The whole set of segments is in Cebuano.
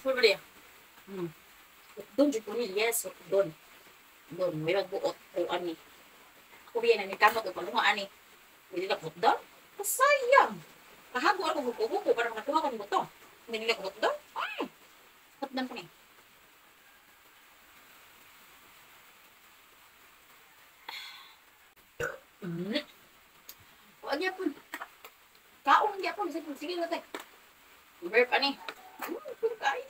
Pwede. Doon jud ko ni, yes, doon. Doon, may magbuot o ani. Ako biya na ni kamot o palunga ani. Hindi na doon. Kasayang. Kahago ako guko para makakuha ko ng buto. Hindi nila ko doon. Ay! Hotdog ko ni. Wag yapon. Kaon gyapon sige sige na tay. Burp ani. Kayo.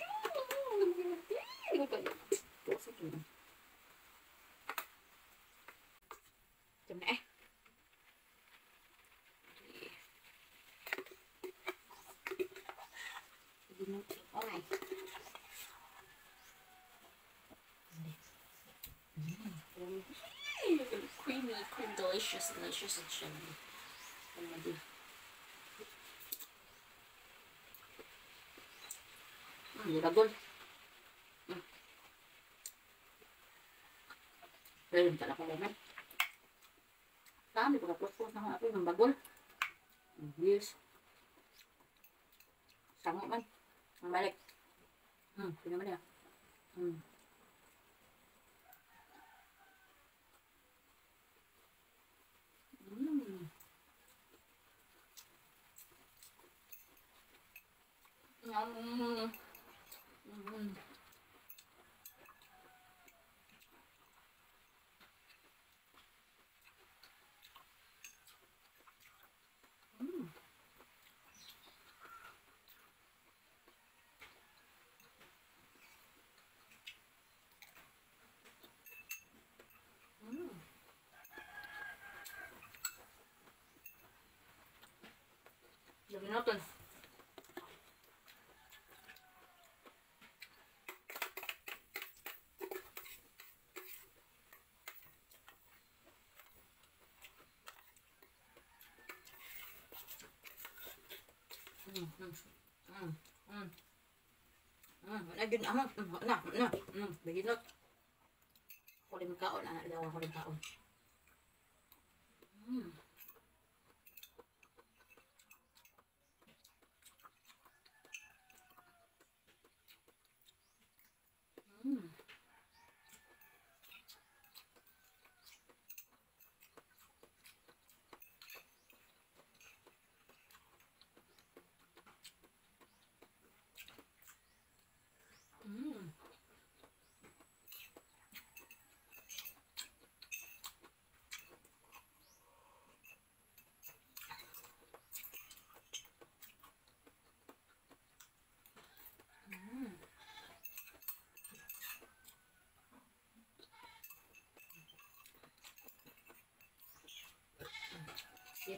Jam na eh. Okay. Creamy, cream, delicious, delicious and shiny. Lagol. Pero yung talaga lemon. Dami ko na-plus na ako ng bagol. Yes. Sango man. Ang balik. Pinaman niya. Lagyan natin. Lagyan na. Na, na. Baginot. Kulim kaon, anak daw kulim kaon.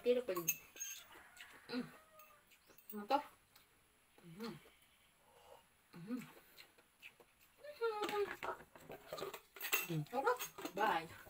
Tiro pa yun. Ano to? Okay. Bye.